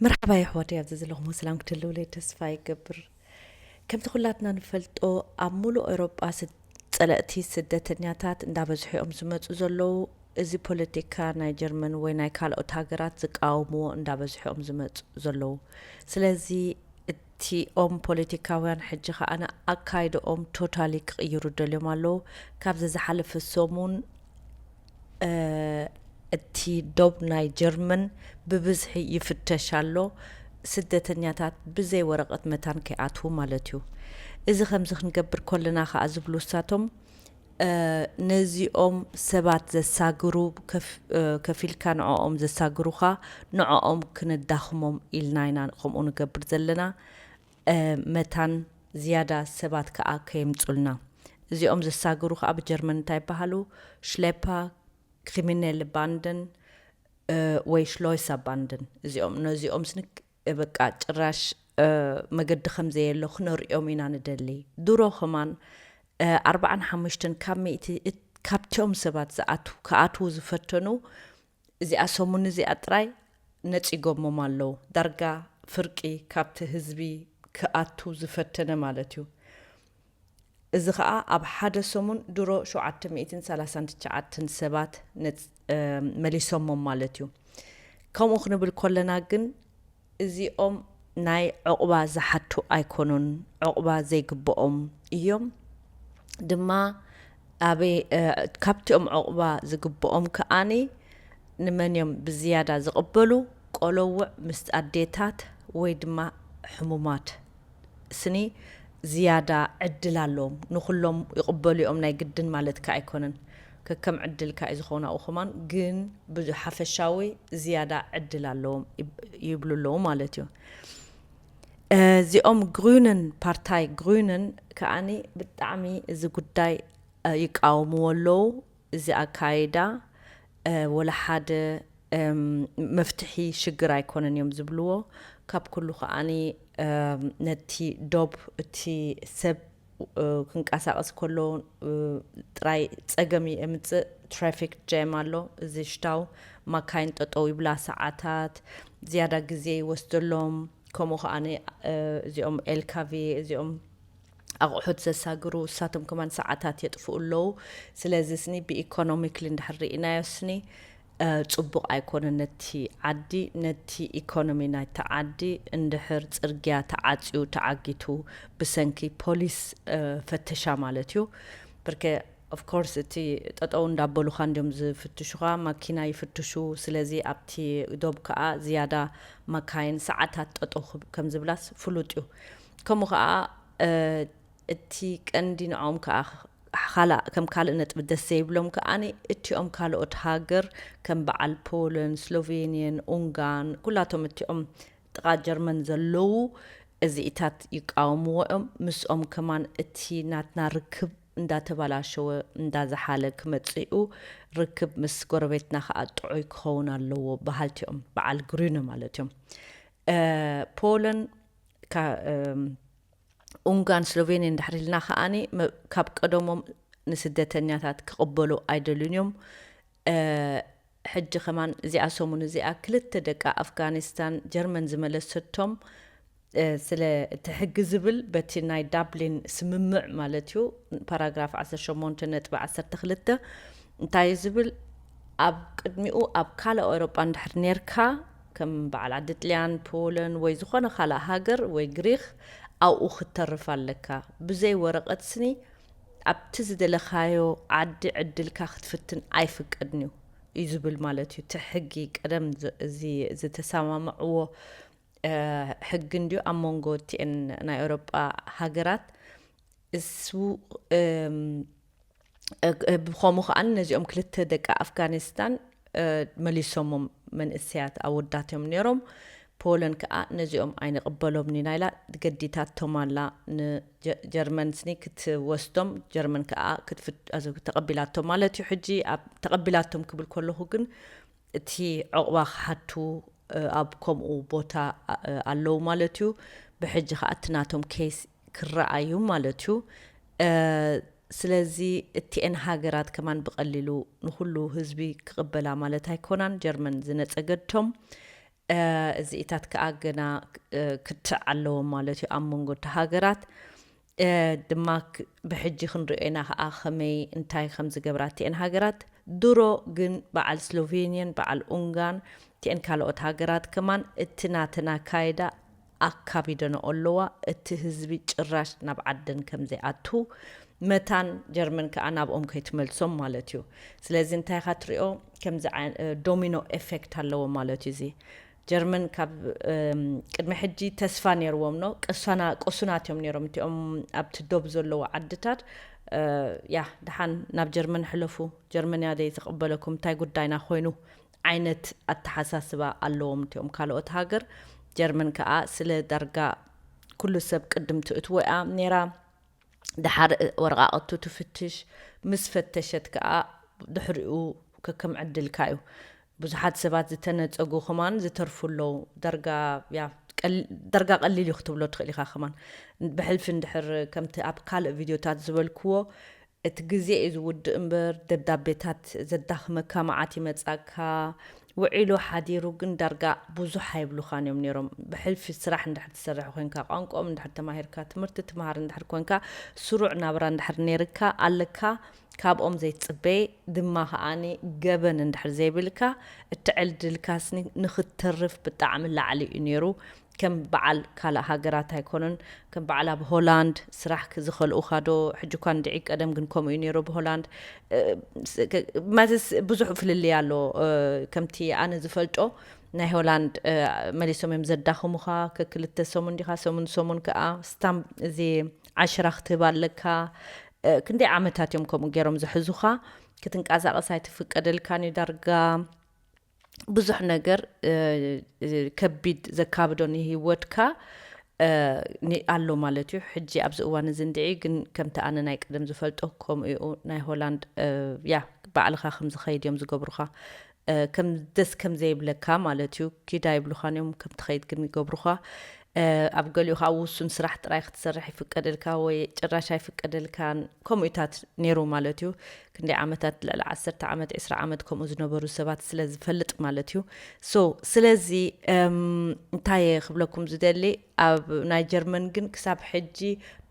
መርሓባ የሕዋተይ፣ ኣብዚ ዘለኹም ሰላም ክትህልውለይ ተስፋ ይገብር። ከምቲ ኩላትና ንፈልጦ፣ ኣብ ሙሉእ ኤውሮጳ ስድ-፣ ጸለእቲ ስደተኛታት እንዳበዝሑ እዮም ዝመጹ ዘለዉ። እዚ ፖለቲካ ናይ ጀርመን ወይ ናይ ካልኦት ሃገራት ዝቃወምዎ እንዳበዝሑ እዮም ዝመጹ ዘለዉ። ስለዚ እቲኦም ፖለቲካውያን ሕጂ ከኣ ኣካይድኦም ቶታሊ ክቕይሩ ደልዮም ኣለዉ። ካብዚ ዝሓለፈ ሰሙን እ፣ እቲ ዶብ ናይ ጀርመን ብብዝሒ ይፍተሽ ኣሎ፣ ስደተኛታት ብዘይ ወረቐት መታን ከይኣትዉ ማለት እዩ። እዚ ከምዚ ክንገብር ከለና ከኣ ዝብሉ እሳቶም፣ እ፣ ነዚኦም ሰባት ዘሳግሩ ከፍ-፣ እ፣ ከፊልካ ንዕኦም ዘሳግሩኻ ንዕኦም ክነዳኽሞም ኢልና ኢና ከምኡ ንገብር ዘለና። እ፣ መታን ዝያዳ ሰባት ከኣ ከየምጹልና። እዚኦም ዘሳግሩ ከኣ ብጀርመን እንታይ ይበሃሉ? ሽሌፓ፣ ክሪሚኔል ባንድን፣ እ፣ ወይ ሽሎይሳ ባንድን። እዚኦም፣ ነዚኦም ስንክ፣ እ፣ በቃ ጭራሽ፣ እ፣ መገዲ ከም ዘየሎ ክነርእዮም ኢና ንደሊ። ድሮ ከማን፣ እ፣ ኣርባዓን ሓሙሽተን ካብ ሚእቲ እት-፣ ካብቲኦም ሰባት ዝኣትዉ፣ ክኣትዉ ዝፈተኑ፣ እዚኣ ሰሙን እዚኣ ጥራይ ነጺጎሞም ኣለዉ። ዳርጋ ፍርቂ ካብቲ ህዝቢ ክኣቱ ዝፈተነ ማለት እዩ። እዚ ኸኣ ኣብ ሓደ ሰሙን ድሮ ሸውዓተ ሚእትን ሰላሳን ትሽዓተን ሰባት ነጽ-፣ እ፣ መሊሶሞም ማለት እዩ። ከምኡ ክንብል ከለና ግን እዚኦም ናይ ዕቑባ ዝሓቱ ኣይኮኑን፣ ዕቑባ ዘይግብኦም እዮም። ድማ ኣበይ፣ እ፣ ካብቲኦም ዕቑባ ዝግብኦም ከኣኒ ንመን እዮም ብዝያዳ ዝቕበሉ? ቆለውዕ ምስ ኣዴታት ወይ ድማ ሕሙማት። ስኒ ዝያዳ ዕድል ኣለዎም። ንኹሎም ይቕበሉ እዮም ናይ ግድን ማለት ከኣ ኣይኮነን። ከከም ዕድል ከኣ እዩ ዝኸውን ኣብኡ ከማን፣ ግን ብሓፈሻዊ ዝያዳ ዕድል ኣለዎም ይብ-፣ ይብሉ ኣለዉ ማለት እዩ። እ፣ እዚኦም ግሩንን፣ ፓርታይ ግሩንን ከኣኒ ብጣዕሚ እዚ ጉዳይ፣ እ፣ ይቃወምዎ ኣለዉ። እዚ ኣካይዳ፣ እ፣ ወላ ሓደ፣ እም፣ መፍትሒ ሽግር ኣይኮነን እዮም ዝብልዎ። ካብ ኩሉ ከኣኒ፣ እም፣ ነቲ ዶብ እቲ ሰብ፣ እ፣ ክንቀሳቐስ ከሎ፣ እ፣ ጥራይ ጸገም የምጽእ። ትራፊክ ጃም ኣሎ። እዚ ሽታው ማካይን ጠጠው ይብላ፣ ሰዓታት ዝያዳ ግዜ ይወስደሎም። ከምኡ ከኣኒ፣ እ፣ እዚኦም ኤልካቪ፣ እዚኦም ኣቑሑት ዘሳግሩ፣ እሳቶም ከማን ሰዓታት የጥፍኡ ኣለዉ። ስለዚ ስኒ ብኢኮኖሚክሊ እንድሕር ርኢናዮ ስኒ፣ እ፣ ጽቡቕ ኣይኮነን ነቲ ዓዲ፣ ነቲ ኢኮኖሚ ናይቲ ዓዲ። እንድሕር ጽርግያ ተዓጽዩ፣ ተዓጊቱ ብሰንኪ ፖሊስ፣ እ፣ ፈተሻ ማለት እዩ። ብርከ ኦፍ ኮርስ እቲ ጠጠው እንዳበሉኻ እንዲዮም ዝፍትሹኻ፣ ማኪና ይፍትሹ። ስለዚ ኣብቲ ዶብ ከኣ ዝያዳ ማካይን ሰዓታት ጠጠው ክብ-፣ ከም ዝብላስ ፍሉጥ እዩ። ከምኡ ከኣ፣ እ፣ እቲ ቀንዲ ንዕኦም ከኣ ካልእ፣ ከም ካልእ ነጥቢ ደስ ዘይብሎም ከኣኒ እቲኦም ካልኦት ሃገር ከም በዓል ፖለን፣ ስሎቬንየን፣ ኡንጋን ኩላቶም እቲኦም ጥቓ ጀርመን ዘለዉ እዚኢታት ይቃወምዎ እዮም። ምስኦም ከማን እቲ ናትና ርክብ እንዳተባላሸወ እንዳዝሓለ ክመጽእ እዩ። ርክብ ምስ ጎረቤትና ከኣ ጥዑይ ክኸውን ኣለዎ በሃልቲ እዮም። በዓል ግሪነ ማለት እዮም። እ፣ ፖለን፣ ካ-፣ እም፣ ኡንጋን ስሎቬንየን እንድሕር ኢልና ከኣኒ መ-፣ ካብ ቀደሞም ንስደተኛታት ክቕበሉ ኣይደልዩን እዮም። እ፣ ሕጂ ከማን እዚኣ ሰሙን እዚኣ ክልተ ደቂ ኣፍጋኒስታን ጀርመን ዝመለሰቶም፣ እ፣ ስለ እቲ ሕጊ ዝብል በቲ ናይ ዳብሊን ስምምዕ ማለት እዩ፣ ፓራግራፍ ዓሰርተ ሸሞንተ ነጥቢ ዓሰርተ ክልተ እንታይ እዩ ዝብል? ኣብ ቅድሚኡ ኣብ ካልእ ኣውሮጳ እንድሕር ኔርካ፣ ከም በዓል ዓዲ ጥልያን፣ ፖለን ወይ ዝኾነ ካልእ ሃገር ወይ ግሪኽ ኣብኡ ክትተርፍ ኣለካ። ብዘይ ወረቐት ስኒ ኣብቲ ዝደለኻዮ ዓዲ ዕድልካ ክትፍትን ኣይፍቀድን እዩ፣ እዩ ዝብል ማለት እዩ። እቲ ሕጊ ቀደም ዝ-፣ እዚ ዝተሰማምዕዎ፣ እ፣ ሕጊ እንድዩ ኣብ መንጎ እቲኤን ናይ ኤውሮጳ ሃገራት። እሱ፣ እም፣ እ፣ እ፣ ብኸምኡ ከኣ ነዚኦም ክልተ ደቂ ኣፍጋኒስታን፣ እ፣ መሊሶሞም። መንእሰያት ኣወዳት እዮም ነይሮም። ፖለን ከኣ ነዚኦም ኣይንቕበሎም ኢና ኢላ ገዲታቶም ኣላ። ንጀ-፣ ጀርመን ስኒ ክትወስዶም፣ ጀርመን ከኣ ክትፍት-፣ ኣዚ-፣ ተቐቢላቶም ማለት እዩ። ሕጂ ኣብ ተቐቢላቶም ክብል ከለኹ ግን እቲ ዕቑባ ክሓቱ፣ እ፣ ኣብ ከምኡ ቦታ፣ እ፣ ኣለዉ ማለት እዩ። ብሕጂ ከኣ እቲ ናቶም ኬስ ክረኣዩ ማለት እዩ። እ፣ ስለዚ እቲኤን ሃገራት ከማን ብቐሊሉ ንኹሉ ህዝቢ ክቕበላ ማለት ኣይኮናን። ጀርመን ዝነጸገቶም፣ እዚኢታት ከዓ ገና ክትዕ ኣለዎም ማለት እዩ ኣብ መንጎ እቲ ሃገራት። ድማ ብሕጂ ክንሪኦ ኢና ከዓ ከመይ እንታይ ከም ዝገብራ እቲአን ሃገራት። ድሮ ግን በዓል ስሎቬኒየን በዓል ኡንጋን እቲአን ካልኦት ሃገራት ከማን እቲ ናተን ኣካይዳ ኣካቢደንኦ ኣለዋ። እቲ ህዝቢ ጭራሽ ናብ ዓደን ከም ዘይኣቱ መታን ጀርመን ከዓ ናብኦም ከይትመልሶም ማለት እዩ። ስለዚ እንታይ ኢኻ ትሪኦ? ከምዚ ዶሚኖ ኤፌክት ኣለዎ ማለት እዩ። እዚ ጀርመን ካብ ቅድሚ ሕጂ ተስፋ ነይርዎም ኖ ቅሱናት እዮም ነይሮም እቲኦም ኣብቲ ዶብ ዘለዉ ዓድታት። ያ ደሓን ናብ ጀርመን ሕለፉ፣ ጀርመን እያ ዘይትቕበለኩም፣ እንታይ ጉዳይና ኮይኑ ዓይነት ኣተሓሳስባ ኣለዎም እቲኦም ካልኦት ሃገር። ጀርመን ከዓ ስለ ዳርጋ ኩሉ ሰብ ቅድም ትእትዎ እያ ነይራ። ደሓር ወረቓቕቱ ትፍትሽ፣ ምስ ፈተሸት ከዓ ድሕሪኡ ከከም ዕድልካ እዩ። ብዙሓት ሰባት ዝተነፀጉ ከማን ዝተርፉ ኣለዉ። ዳርጋ ቀሊል እዩ ክትብሎ ትኽእል ኢኻ። ከማን ብሕልፊ እንድሕር ከምቲ ኣብ ካልእ ቪድዮታት ዝበልክዎ እቲ ግዜ እዩ ዝውድእ እምበር ደብዳቤታት ዘዳኽመካ መዓት ይመጻካ። ውዒሉ ሓዲሩ ግን ዳርጋ ብዙሕ ኣይብሉኻን እዮም ነይሮም። ብሕልፊ ስራሕ እንድሕር ትሰርሕ ኮይንካ፣ ቋንቋኦም እንድሕር ተማሂርካ፣ ትምህርቲ ትምሃር እንድሕር ኮይንካ፣ ስሩዕ ናብራ እንድሕር ነይርካ ኣለካ፣ ካብኦም ዘይትጽበይ ድማ ከዓኒ ገበን እንድሕር ዘይብልካ፣ እቲ ዕድልካስኒ ንኽትተርፍ ብጣዕሚ ላዕሊ እዩ ነይሩ። ከም በዓል ካልእ ሃገራት ኣይኮነን። ከም በዓል ኣብ ሆላንድ ስራሕ ዝኸልኡኻ ዶ? ሕጂ እኳ እንድዒ ቀደም ግን ከምኡ እዩ ነይሩ ብሆላንድ። ማለት ብዙሕ ፍልልይ ኣሎ። ከምቲ ኣነ ዝፈልጦ ናይ ሆላንድ መሊሶም እዮም ዘዳኽሙኻ። ከክልተ ሰሙን ዲኻ ሰሙን ሰሙን ከዓ ስታምፕ እዚ ዓሽራ ክትህብ ኣለካ። ክንደይ ዓመታት እዮም ከምኡ ገይሮም ዝሕዙኻ? ክትንቀሳቐስ ኣይትፍቀደልካን እዩ ዳርጋ። ብዙሕ ነገር ከቢድ ዘካብዶ ንህይወትካ ኣሎ ማለት እዩ። ሕጂ ኣብዚ እዋን እዚ እንድዒ ግን ከምቲ ኣነ ናይ ቀደም ዝፈልጦ ከምኡ እዩ። ናይ ሆላንድ ያ ባዕልኻ ከም ዝኸይድ እዮም ዝገብሩኻ። ከም ደስ ከም ዘይብለካ ማለት እዩ። ኪዳ ይብሉኻን እዮም ከም ትኸይድ ግን ይገብሩኻ። ኣብ ገሊኡ ከዓ ውሱን ስራሕ ጥራይ ክትሰርሕ ይፍቀደልካ ወይ ጭራሽ ኣይፍቀደልካን። ከምኡታት ነይሩ ማለት እዩ። ክንደይ ዓመታት ልዕሊ ዓሰርተ ዓመት ዕስራ ዓመት ከምኡ ዝነበሩ ሰባት ስለ ዝፈልጥ ማለት እዩ። ሶ ስለዚ እንታይ ክብለኩም ዝደሊ ኣብ ናይ ጀርመን ግን ክሳብ ሕጂ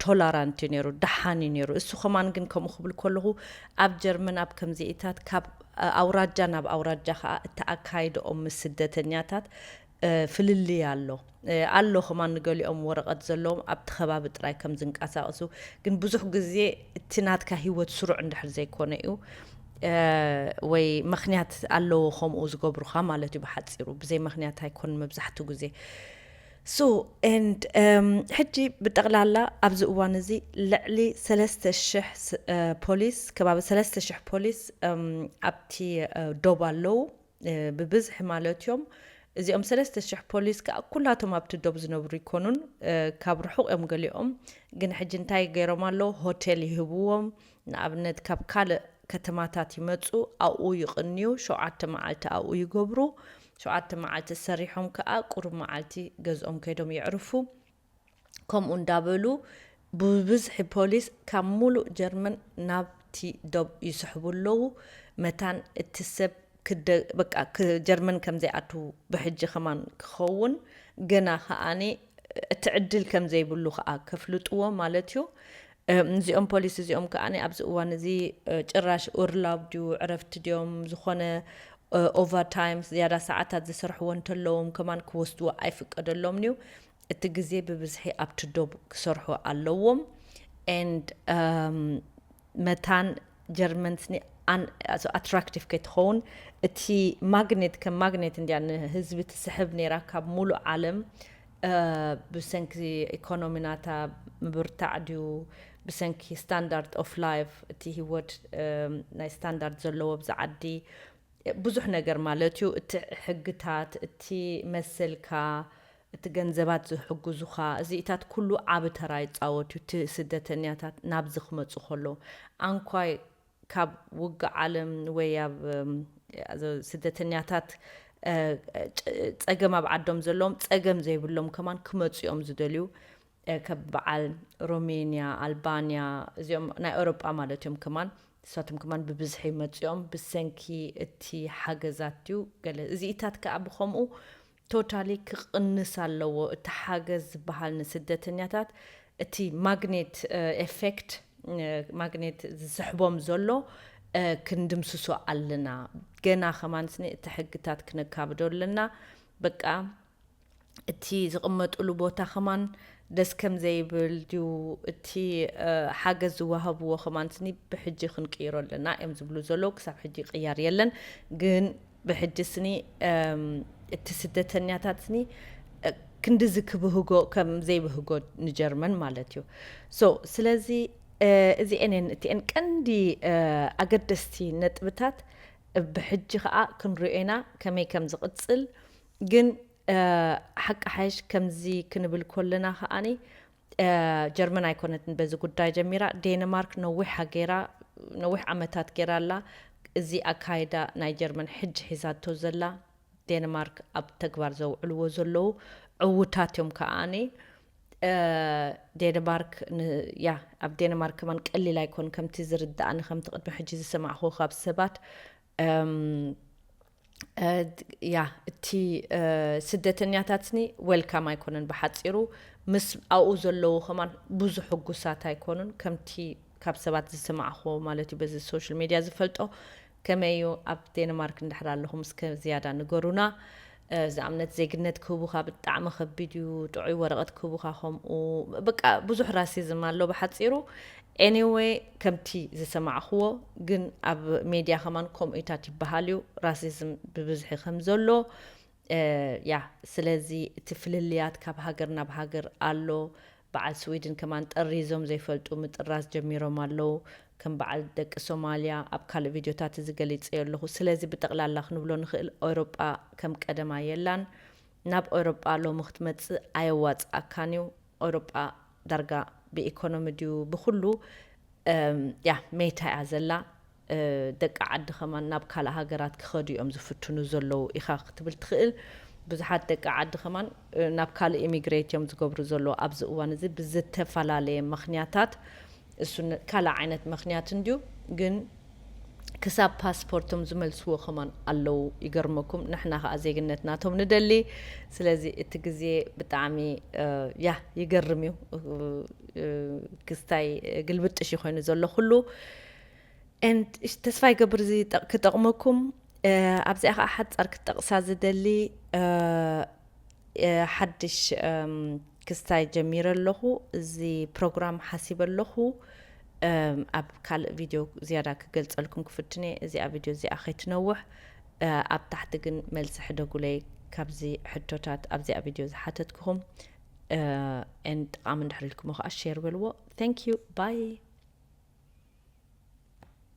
ቶላራንት እዩ ነይሩ፣ ደሓን እዩ ነይሩ። እሱ ከማን ግን ከምኡ ክብል ከለኹ ኣብ ጀርመን ኣብ ከምዚኢታት ካብ ኣውራጃ ናብ ኣውራጃ ከዓ እተኣካይደኦም ምስ ስደተኛታት ፍልልይ ኣሎ ኣሎ ከማን ንገሊኦም ወረቐት ዘለዎም ኣብቲ ከባቢ ጥራይ ከም ዝንቀሳቐሱ። ግን ብዙሕ ግዜ እቲ ናትካ ህይወት ስሩዕ እንድሕር ዘይኮነ እዩ ወይ ምክንያት ኣለዎ ከምኡ ዝገብሩኻ ማለት እዩ። ብሓፂሩ ብዘይ ምክንያት ኣይኮን መብዛሕትኡ ግዜ። ሶ ኤንድ ሕጂ ብጠቕላላ ኣብዚ እዋን እዚ ልዕሊ ሰለስተ ሽሕ ፖሊስ ከባቢ ሰለስተ ሽሕ ፖሊስ ኣብቲ ዶብ ኣለዉ። ብብዝሒ ማለት እዮም። እዚኦም ሰለስተ ሽሕ ፖሊስ ከዓ ኩላቶም ኣብቲ ዶብ ዝነብሩ ይኮኑን፣ ካብ ርሑቕ እዮም ገሊኦም። ግን ሕጂ እንታይ ገይሮም ኣለዉ? ሆቴል ይህብዎም። ንኣብነት ካብ ካልእ ከተማታት ይመፁ፣ ኣብኡ ይቕንዩ፣ ሸውዓተ መዓልቲ ኣብኡ ይገብሩ። ሸውዓተ መዓልቲ ሰሪሖም ከዓ ቁሩብ መዓልቲ ገዝኦም ከይዶም የዕርፉ። ከምኡ እንዳበሉ ብብዝሒ ፖሊስ ካብ ሙሉእ ጀርመን ናብቲ ዶብ ይስሕቡ ኣለዉ። መታን እቲ ሰብ ክደ- በቃ ክ- ጀርመን ከም ዘይኣቱ ብሕጂ ከማን ክኸውን ገና ከኣኒ እቲ ዕድል ከም ዘይብሉ ከኣ ከፍልጥዎ ማለት እዩ። እዚኦም ፖሊስ እዚኦም ከኣኒ ኣብዚ እዋን እዚ ጭራሽ ኡርላብ ድዩ ዕረፍቲ ድዮም ዝኾነ ኦቨርታይም ዝያዳ ሰዓታት ዝሰርሕዎ እንተለዎም ከማን ክወስድዎ ኣይፍቀደሎምን እዩ። እቲ ግዜ ብብዝሒ ኣብቲ ዶብ ክሰርሑ ኣለዎም። And መታን ጀርመን ስኒ ኣትራክቲቭ ከይትኸውን እቲ ማግኔት ከም ማግኔት እንዲያ ንህዝቢ ትስሕብ ነይራ ካብ ሙሉእ ዓለም። ብሰንኪ ኢኮኖሚ ናታ ምብርታዕ ድዩ ብሰንኪ ስታንዳርድ ኦፍ ላይፍ እቲ ህይወት ናይ ስታንዳርድ ዘለዎ ብዚ ዓዲ ብዙሕ ነገር ማለት እዩ። እቲ ሕግታት፣ እቲ መሰልካ፣ እቲ ገንዘባት ዝሕግዙኻ፣ እዚኢታት ኩሉ ዓቢ ተራ ይጻወት እዩ። እቲ ስደተኛታት ናብዚ ክመጹ ከለዉ ኣንኳይ ካብ ውግእ ዓለም ወይ ኣብ ስደተኛታት ጸገም ኣብ ዓዶም ዘለዎም ጸገም ዘይብሎም ከማን ክመጹ እዮም ዝደልዩ። ከም በዓል ሮሜንያ፣ ኣልባንያ እዚኦም ናይ ኤውሮጳ ማለት እዮም። ከማን ንሳቶም ከማን ብብዝሒ መጺኦም ብሰንኪ እቲ ሓገዛት ድዩ ገለ እዚኢታት ከኣ ብኸምኡ ቶታሊ ክቕንስ ኣለዎ። እቲ ሓገዝ ዝበሃል ንስደተኛታት እቲ ማግኔት ኤፌክት ማግኔት ዝስሕቦም ዘሎ ክንድምስሶ ኣለና። ገና ከማን ስኒ እቲ ሕግታት ክነካብዶ ኣለና። በቃ እቲ ዝቕመጥሉ ቦታ ከማን ደስ ከም ዘይብል ድዩ፣ እቲ ሓገዝ ዝወሃብዎ ከማን ስኒ ብሕጂ ክንቅይሮ ኣለና እዮም ዝብሉ ዘለዉ። ክሳብ ሕጂ ቅያር የለን። ግን ብሕጂ ስኒ እቲ ስደተኛታት ስኒ ክንድዚ ክብህጎ ከም ዘይብህጎ ንጀርመን ማለት እዩ። ሶ ስለዚ እዚኤን እቲኤን ቀንዲ ኣገደስቲ ነጥብታት። ብሕጂ ከዓ ክንሪኦ ኢና ከመይ ከም ዝቕፅል። ግን ሓቂ ሓይሽ ከምዚ ክንብል ከለና ከዓኒ ጀርመን ኣይኮነትን በዚ ጉዳይ ጀሚራ። ዴንማርክ ነዊሕ ገይራ ነዊሕ ዓመታት ገይራ ኣላ። እዚ ኣካይዳ ናይ ጀርመን ሕጂ ሒዛቶ ዘላ ዴንማርክ ኣብ ተግባር ዘውዕልዎ ዘለዉ ዕውታት እዮም። ከዓኒ ዴንማርክ ያ ኣብ ዴንማርክ ከማን ቀሊል ኣይኮን ከምቲ ዝርዳእኒ ከምቲ ቅድሚ ሕጂ ዝሰማዕኹ ካብ ሰባት ያ እቲ ስደተኛታት ስኒ ዌልካም ኣይኮነን። ብሓፂሩ ምስ ኣብኡ ዘለዉ ከማን ብዙ ሕጉሳት ኣይኮኑን። ከምቲ ካብ ሰባት ዝሰማዕኹዎ ማለት እዩ በዚ ሶሻል ሚድያ ዝፈልጦ። ከመይ እዩ ኣብ ዴንማርክ እንድሕር ኣለኹም እስከ ዝያዳ ንገሩና። ዝኣምነት ዜግነት ክህቡኻ ብጣዕሚ ከቢድ እዩ። ጥዑይ ወረቐት ክህቡኻ ከምኡ። በቃ ብዙሕ ራሲዝም ኣሎ ብሓፂሩ። ኤኒወይ ከምቲ ዝሰማዕኽዎ ግን ኣብ ሜድያ ከማን ከምኡታት ይበሃል እዩ ራሲዝም ብብዝሒ ከም ዘሎ። ያ ስለዚ እቲ ፍልልያት ካብ ሃገር ናብ ሃገር ኣሎ። በዓል ስዊድን ከማን ጠሪዞም ዘይፈልጡ ምጥራዝ ጀሚሮም ኣለዉ። ከም በዓል ደቂ ሶማልያ ኣብ ካልእ ቪድዮታት እዚ ገሊጸዮ ኣለኹ። ስለዚ ብጠቕላላ ክንብሎ ንኽእል ኤውሮጳ ከም ቀደማ የላን። ናብ ኤውሮጳ ሎሚ ክትመጽእ ኣየዋጽኣካን እዩ። ኤውሮጳ ዳርጋ ብኢኮኖሚ ድዩ ብኹሉ ያ ሜታ እያ ዘላ። ደቂ ዓዲ ከማን ናብ ካልእ ሃገራት ክኸዱ እዮም ዝፍትኑ ዘለዉ ኢኻ ክትብል ትኽእል። ብዙሓት ደቂ ዓዲ ከማን ናብ ካልእ ኢሚግሬት እዮም ዝገብሩ ዘለዉ ኣብዚ እዋን እዚ ብዝተፈላለየ ምኽንያታት። እሱ ካልእ ዓይነት ምኽንያት እንድዩ። ግን ክሳብ ፓስፖርቶም ዝመልስዎ ከማን ኣለዉ። ይገርመኩም ንሕና ከዓ ዜግነት ናቶም ንደሊ። ስለዚ እቲ ግዜ ብጣዕሚ ያ ይገርም እዩ። ክስታይ ግልብጥሽ ኮይኑ ዘሎ ኩሉ። And ተስፋ ይገብር እዚ ክጠቕመኩም። ኣብዚኣ ከዓ ሓፃር ክጠቕሳ ዝደሊ ሓድሽ ክስታይ ጀሚረ ኣለኹ። እዚ ፕሮግራም ሓሲበ ኣለኹ። ኣብ ካልእ ቪድዮ ዝያዳ ክገልፀልኩም ክፍትነ እዚኣ ቪድዮ እዚኣ ከይትነውሕ። ኣብ ታሕቲ ግን መልሲ ሕደጉለይ ካብዚ ሕቶታት ኣብዚኣ ቪድዮ ዝሓተትክኹም። And ጠቓሚ እንድሕር ኢልኩሞ ከዓ ሼር በልዎ። Thank you. Bye.